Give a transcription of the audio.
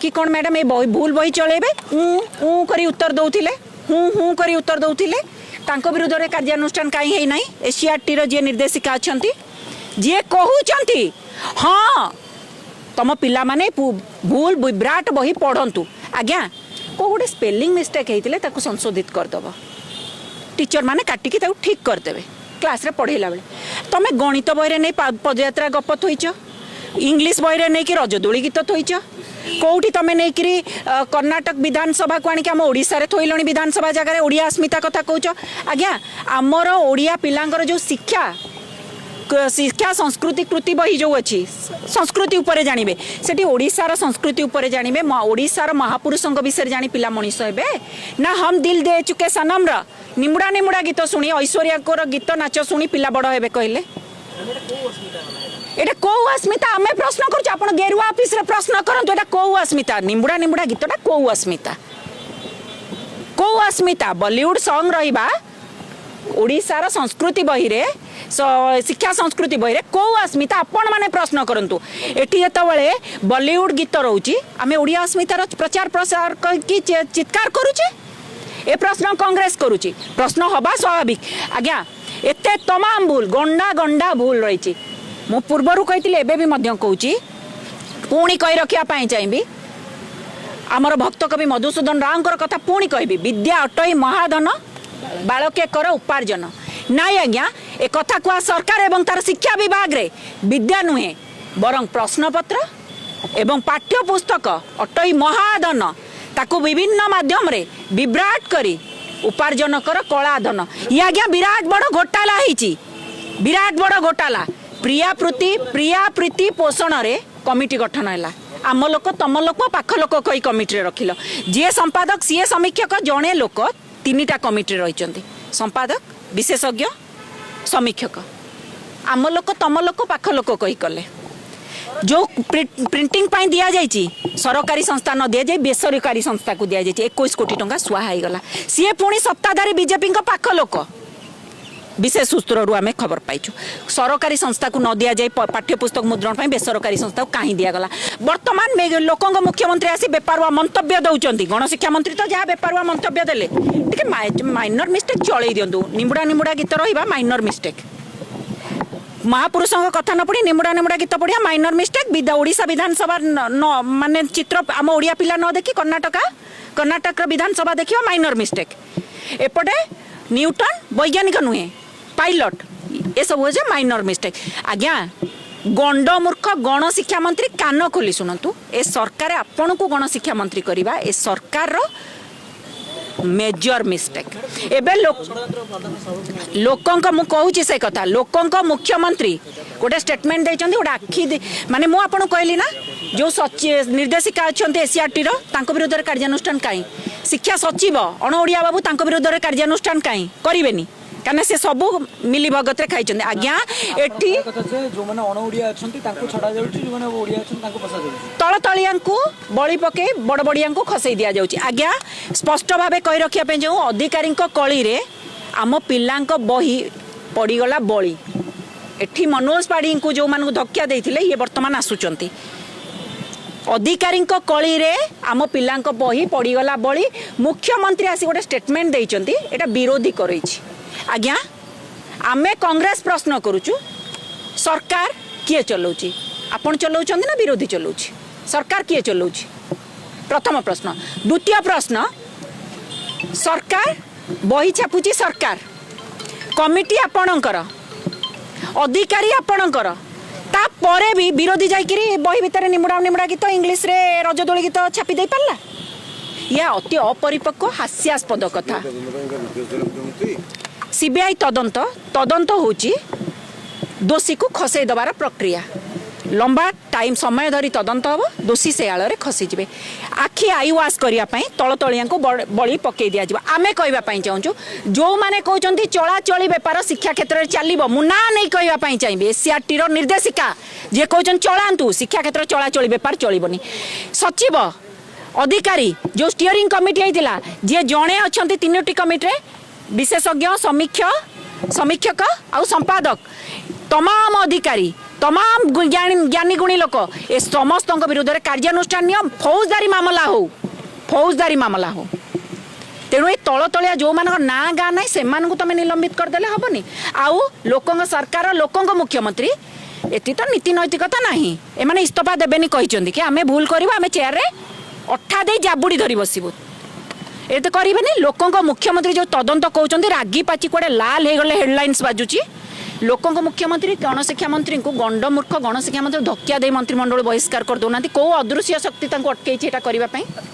କି କ'ଣ ମ୍ୟାଡ଼ାମ୍, ଏ ବହି ଭୁଲ ବହି ଚଳେଇବେ? ଉଁ ଉଁ କରି ଉତ୍ତର ଦେଉଥିଲେ, ହୁଁ ହୁଁ କରି ଉତ୍ତର ଦେଉଥିଲେ। ତାଙ୍କ ବିରୁଦ୍ଧରେ କାର୍ଯ୍ୟାନୁଷ୍ଠାନ କାହିଁ ହେଇନାହିଁ? ଏସସିଇଆରଟିର ଯିଏ ନିର୍ଦ୍ଦେଶିକା ଅଛନ୍ତି, ଯିଏ କହୁଛନ୍ତି ହଁ ତମ ପିଲାମାନେ ଭୁଲ ବିଭ୍ରାଟ ବହି ପଢ଼ନ୍ତୁ। ଆଜ୍ଞା, କେଉଁ ଗୋଟେ ସ୍ପେଲିଂ ମିଷ୍ଟେକ୍ ହେଇଥିଲେ ତାକୁ ସଂଶୋଧିତ କରିଦେବ, ଟିଚର ମାନେ କାଟିକି ତାକୁ ଠିକ୍ କରିଦେବେ କ୍ଲାସ୍ରେ ପଢ଼େଇଲା ବେଳେ। ତମେ ଗଣିତ ବହିରେ ନେଇ ପଦଯାତ୍ରା ଗପ ଥୋଇଛ, ଇଂଲିଶ ବହିରେ ନେଇକି ରଜଦୋଳି ଗୀତ ଥୋଇଛ, କେଉଁଠି ତମେ ନେଇକିରି କର୍ଣ୍ଣାଟକ ବିଧାନସଭାକୁ ଆଣିକି ଆମ ଓଡ଼ିଶାରେ ଥୋଇଲଣି। ବିଧାନସଭା ଜାଗାରେ ଓଡ଼ିଆ ଅସ୍ମିତା କଥା କହୁଛ। ଆଜ୍ଞା, ଆମର ଓଡ଼ିଆ ପିଲାଙ୍କର ଯେଉଁ ଶିକ୍ଷା ସଂସ୍କୃତି କୃତି ବହି ଯେଉଁ ଅଛି, ସଂସ୍କୃତି ଉପରେ ଜାଣିବେ, ସେଠି ଓଡ଼ିଶାର ସଂସ୍କୃତି ଉପରେ ଜାଣିବେ, ଓଡ଼ିଶାର ମହାପୁରୁଷଙ୍କ ବିଷୟରେ ଜାଣି ପିଲା ମଣିଷ ହେବେ ନା ହମ୍ ଦିଲ୍ ଦେ ଚୁକେ ସନମର ନିମୁଡ଼ା ନିମୁଡ଼ା ଗୀତ ଶୁଣି, ଐଶ୍ୱର୍ଯ୍ୟାଙ୍କର ଗୀତ ନାଚ ଶୁଣି ପିଲା ବଡ଼ ହେବେ କହିଲେ? ଏଇଟା କୋଉ ଅସ୍ମିତା, ଆମେ ପ୍ରଶ୍ନ କରୁଛୁ। ଆପଣ ଗେରୁଆ ଅଫିସରେ ପ୍ରଶ୍ନ କରନ୍ତୁ, ଏଇଟା କୋଉ ଅସ୍ମିତା? ନିମ୍ବୁଡ଼ା ନିମ୍ବୁଡ଼ା ଗୀତଟା କୋଉ ଅସ୍ମିତା? କୋଉ ଅସ୍ମିତା? ବଲିଉଡ ସଙ୍ଗ ରହିବା ଓଡ଼ିଶାର ସଂସ୍କୃତି ବହିରେ, ଶିକ୍ଷା ସଂସ୍କୃତି ବହିରେ କୋଉ ଅସ୍ମିତା, ଆପଣମାନେ ପ୍ରଶ୍ନ କରନ୍ତୁ। ଏଠି ଯେତେବେଳେ ବଲିଉଡ ଗୀତ ରହୁଛି, ଆମେ ଓଡ଼ିଆ ଅସ୍ମିତାର ପ୍ରଚାର ପ୍ରସାର କରିକି ଚିତ୍କାର କରୁଛେ। ଏ ପ୍ରଶ୍ନ କଂଗ୍ରେସ କରୁଛି, ପ୍ରଶ୍ନ ହବା ସ୍ୱାଭାବିକ। ଆଜ୍ଞା, ଏତେ ତମାମ ଭୁଲ, ଗଣ୍ଡା ଗଣ୍ଡା ଭୁଲ ରହିଛି। ମୁଁ ପୂର୍ବରୁ କହିଥିଲି, ଏବେ ବି ମଧ୍ୟ କହୁଛି, ପୁଣି କହି ରଖିବା ପାଇଁ ଚାହିଁବି, ଆମର ଭକ୍ତ କବି ମଧୁସୂଦନ ରାଓଙ୍କର କଥା ପୁଣି କହିବି, "ବିଦ୍ୟା ଅଟଇ ମହାଧନ, ବାଳକେ କର ଉପାର୍ଜନ।" ନାଇଁ ଆଜ୍ଞା, ଏ କଥା କୁହା ସରକାର ଏବଂ ତାର ଶିକ୍ଷା ବିଭାଗରେ ବିଦ୍ୟା ନୁହେଁ, ବରଂ ପ୍ରଶ୍ନପତ୍ର ଏବଂ ପାଠ୍ୟପୁସ୍ତକ ଅଟଇ ମହାଧନ, ତାକୁ ବିଭିନ୍ନ ମାଧ୍ୟମରେ ବିଭ୍ରାଟ କରି ଉପାର୍ଜନ କର କଳାଧନ। ଇଏ ଆଜ୍ଞା ବିରାଟ ବଡ଼ ଘୋଟାଲା ହେଇଛି, ବିରାଟ ବଡ଼ ଘୋଟାଲା। ପ୍ରିୟାପ୍ରୀତି, ପ୍ରିୟାପ୍ରୀତି ପୋଷଣରେ କମିଟି ଗଠନ ହେଲା। ଆମ ଲୋକ, ତମ ଲୋକ, ପାଖ ଲୋକ କହି କମିଟିରେ ରଖିଲ। ଯିଏ ସମ୍ପାଦକ ସିଏ ସମୀକ୍ଷକ। ଜଣେ ଲୋକ ତିନିଟା କମିଟିରେ ରହିଛନ୍ତି, ସମ୍ପାଦକ, ବିଶେଷଜ୍ଞ, ସମୀକ୍ଷକ। ଆମ ଲୋକ, ତମ ଲୋକ, ପାଖ ଲୋକ କହି କଲେ। ଯେଉଁ ପ୍ରିଣ୍ଟିଂ ପାଇଁ ଦିଆଯାଇଛି, ସରକାରୀ ସଂସ୍ଥା ନ ଦିଆଯାଇ ବେସରକାରୀ ସଂସ୍ଥାକୁ ଦିଆଯାଇଛି। 21 କୋଟି ଟଙ୍କା ସୁହା ହେଇଗଲା। ସିଏ ପୁଣି ସତ୍ତାଧାରୀ ବିଜେପିଙ୍କ ପାଖ ଲୋକ, ବିଶେଷ ସୂତ୍ରରୁ ଆମେ ଖବର ପାଇଛୁ। ସରକାରୀ ସଂସ୍ଥାକୁ ନ ଦିଆଯାଇ ପାଠ୍ୟପୁସ୍ତକ ମୁଦ୍ରଣ ପାଇଁ ବେସରକାରୀ ସଂସ୍ଥାକୁ କାହିଁ ଦିଆଗଲା? ବର୍ତ୍ତମାନ ଲୋକଙ୍କ ମୁଖ୍ୟମନ୍ତ୍ରୀ ଆସି ବେପାରୁଆ ମନ୍ତବ୍ୟ ଦେଉଛନ୍ତି। ଗଣଶିକ୍ଷା ମନ୍ତ୍ରୀ ତ ଯାହା ବେପାରୁଆ ମନ୍ତବ୍ୟ ଦେଲେ, ଟିକେ ମାଇନର ମିଷ୍ଟେକ୍ ଚଳେଇ ଦିଅନ୍ତୁ। ନିମ୍ବୁଡ଼ା ନିମ୍ବୁଡ଼ା ଗୀତ ରହିବା ମାଇନର ମିଷ୍ଟେକ୍, ମହାପୁରୁଷଙ୍କ କଥା ନ ପଢ଼ି ନିମୁଡ଼ା ନିମୁଡ଼ା ଗୀତ ପଢ଼ିବା ମାଇନର ମିଷ୍ଟେକ୍, ଓଡ଼ିଶା ବିଧାନସଭା ନ ମାନେ ଚିତ୍ର ଆମ ଓଡ଼ିଆ ପିଲା ନ ଦେଖି କର୍ଣ୍ଣାଟକର ବିଧାନସଭା ଦେଖିବା ମାଇନର ମିଷ୍ଟେକ୍, ଏପଟେ ନ୍ୟୁଟନ ବୈଜ୍ଞାନିକ ନୁହେଁ ପାଇଲଟ, ଏସବୁ ହେଉଛି ମାଇନର ମିଷ୍ଟେକ୍। ଆଜ୍ଞା, ଗଣ୍ଡମୂର୍ଖ ଗଣଶିକ୍ଷା ମନ୍ତ୍ରୀ, କାନ ଖୋଲି ଶୁଣନ୍ତୁ। ଏ ସରକାର ଆପଣଙ୍କୁ ଗଣଶିକ୍ଷା ମନ୍ତ୍ରୀ କରିବା ଏ ସରକାରର ମେଜର ମିଷ୍ଟେକ୍। ଏବେ ଲୋକଙ୍କ, ମୁଁ କହୁଛି ସେ କଥା, ଲୋକଙ୍କ ମୁଖ୍ୟମନ୍ତ୍ରୀ ଗୋଟେ ଷ୍ଟେଟମେଣ୍ଟ ଦେଇଛନ୍ତି, ଗୋଟେ ଆଖି ମାନେ ମୁଁ ଆପଣଙ୍କୁ କହିଲି ନା, ଯେଉଁ ନିର୍ଦ୍ଦେଶିକା ଅଛନ୍ତି ଏସସିଇଆରଟିର, ତାଙ୍କ ବିରୁଦ୍ଧରେ କାର୍ଯ୍ୟାନୁଷ୍ଠାନ କାହିଁ? ଶିକ୍ଷା ସଚିବ ଅଣ ଓଡ଼ିଆ ବାବୁ, ତାଙ୍କ ବିରୁଦ୍ଧରେ କାର୍ଯ୍ୟାନୁଷ୍ଠାନ କାହିଁ କରିବେନି? କାହିଁକିନା ସେ ସବୁ ମିଲି ଭଗତରେ ଖାଇଛନ୍ତି। ଆଜ୍ଞା, ଏଠି କଥା ଯେ ଯୋଉମାନେ ଅଣ ଓଡ଼ିଆ ଅଛନ୍ତି ତାଙ୍କୁ ଛଡା ଯାଉଛି, ଯୋଉମାନେ ଓଡ଼ିଆ ଅଛନ୍ତି ତାଙ୍କୁ ପଶା ଯାଉଛି। ତଳ ତଳିଆଙ୍କୁ ବଳି ପକେଇ ବଡ଼ ବଡ଼ିଆଙ୍କୁ ଖସେଇ ଦିଆଯାଉଛି। ଆଜ୍ଞା, ସ୍ପଷ୍ଟ ଭାବେ କହି ରଖିବା ପାଇଁ, ଯେଉଁ ଅଧିକାରୀଙ୍କ କଳିରେ ଆମ ପିଲାଙ୍କ ବହି ପଡ଼ିଗଲା ବଳି, ଏଠି ମନୋଜ ପାଢ଼ୀଙ୍କୁ ଯେଉଁମାନଙ୍କୁ ଧକ୍କା ଦେଇଥିଲେ, ଇଏ ବର୍ତ୍ତମାନ ଆସୁଛନ୍ତି। ଅଧିକାରୀଙ୍କ କଳିରେ ଆମ ପିଲାଙ୍କ ବହି ପଡ଼ିଗଲା ବଳି। ମୁଖ୍ୟମନ୍ତ୍ରୀ ଆସି ଗୋଟେ ଷ୍ଟେଟମେଣ୍ଟ ଦେଇଛନ୍ତି, ଏଇଟା ବିରୋଧୀ କରେଇଛି। ଆଜ୍ଞା, ଆମେ କଂଗ୍ରେସ ପ୍ରଶ୍ନ କରୁଛୁ, ସରକାର କିଏ ଚଲାଉଛି? ଆପଣ ଚଲାଉଛନ୍ତି ନା ବିରୋଧୀ ଚଲାଉଛି? ସରକାର କିଏ ଚଲାଉଛି? ପ୍ରଥମ ପ୍ରଶ୍ନ। ଦ୍ୱିତୀୟ ପ୍ରଶ୍ନ, ସରକାର ବହି ଛାପୁଛି, ସରକାର କମିଟି ଆପଣଙ୍କର, ଅଧିକାରୀ ଆପଣଙ୍କର, ତାପରେ ବି ବିରୋଧୀ ଯାଇକିରି ବହି ଭିତରେ ନିମୁଡ଼ା ନିମୁଡ଼ା ଗୀତ, ଇଂଲିଶରେ ରଜଦୋଳି ଗୀତ ଛାପି ଦେଇପାରିଲା। ଇଏ ଅତି ଅପରିପକ୍ୱ, ହାସ୍ୟାସ୍ପଦ କଥା। ସିବିଆଇ ତଦନ୍ତ, ତଦନ୍ତ ହେଉଛି ଦୋଷୀକୁ ଖସେଇ ଦେବାର ପ୍ରକ୍ରିୟା। ଲମ୍ବା ଟାଇମ୍, ସମୟ ଧରି ତଦନ୍ତ ହେବ, ଦୋଷୀ ସେ ଆଳରେ ଖସିଯିବେ। ଆଖି I wash କରିବା ପାଇଁ ତଳତଳିଆଙ୍କୁ ବଳି ପକେଇ ଦିଆଯିବ। ଆମେ କହିବା ପାଇଁ ଚାହୁଁଛୁ, ଯେଉଁମାନେ କହୁଛନ୍ତି ଚଳାଚଳି ବେପାର ଶିକ୍ଷା କ୍ଷେତ୍ରରେ ଚାଲିବ, ମୁଁ ନାଁ ନେଇ କହିବା ପାଇଁ ଚାହିଁବି, ଏସସିଇଆରଟିର ନିର୍ଦ୍ଦେଶିକା ଯିଏ କହୁଛନ୍ତି ଚଳାନ୍ତୁ, ଶିକ୍ଷା କ୍ଷେତ୍ରରେ ଚଳାଚଳି ବେପାର ଚଳିବନି। ସଚିବ, ଅଧିକାରୀ, ଯେଉଁ ଷ୍ଟିୟରିଂ କମିଟି ହେଇଥିଲା, ଯିଏ ଜଣେ ଅଛନ୍ତି ତିନୋଟି କମିଟିରେ, ବିଶେଷଜ୍ଞ, ସମୀକ୍ଷକ ଆଉ ସମ୍ପାଦକ, ତମାମ ଅଧିକାରୀ ତମାମ ଜ୍ଞାନୀ ଜ୍ଞାନୀ ଗୁଣୀ ଲୋକ, ଏ ସମସ୍ତଙ୍କ ବିରୁଦ୍ଧରେ କାର୍ଯ୍ୟାନୁଷ୍ଠାନ ନିଅ। ଫୌଜଦାରୀ ମାମଲା ହଉ, ଫୌଜଦାରୀ ମାମଲା ହଉ। ତେଣୁ ଏ ତଳ ତଳିଆ ଯେଉଁମାନଙ୍କ ନାଁ ଗାଁ ନାହିଁ, ସେମାନଙ୍କୁ ତମେ ନିଲମ୍ବିତ କରିଦେଲେ ହବନି। ଆଉ ଲୋକଙ୍କ ସରକାର, ଲୋକଙ୍କ ମୁଖ୍ୟମନ୍ତ୍ରୀ, ଏଠି ତ ନୀତି ନୈତିକତା ନାହିଁ। ଏମାନେ ଇସ୍ତଫା ଦେବେନି କହିଛନ୍ତି କି ଆମେ ଭୁଲ କରିବୁ, ଆମେ ଚେୟାରରେ ଅଠା ଦେଇ ଜାବୁଡ଼ି ଧରି ବସିବୁ, ଏ ତ କରିବେନି। ଲୋକଙ୍କ ମୁଖ୍ୟମନ୍ତ୍ରୀ ଯେଉଁ ତଦନ୍ତ କହୁଛନ୍ତି, ରାଗି ପାଚି କୁଆଡ଼େ ଲାଲ ହେଇଗଲେ ହେଡ଼ଲାଇନ୍ସ ବାଜୁଛି। ଲୋକଙ୍କ ମୁଖ୍ୟମନ୍ତ୍ରୀ ଗଣଶିକ୍ଷା ମନ୍ତ୍ରୀଙ୍କୁ, ଗଣ୍ଡମୂର୍ଖ ଗଣଶିକ୍ଷା ମନ୍ତ୍ରୀ ଧକ୍କା ଦେଇ ମନ୍ତ୍ରିମଣ୍ଡଳ ବହିଷ୍କାର କରିଦେଉନାହାନ୍ତି। କେଉଁ ଅଦୃଶ୍ୟ ଶକ୍ତି ତାଙ୍କୁ ଅଟକେଇଛି ଏଇଟା କରିବା ପାଇଁ?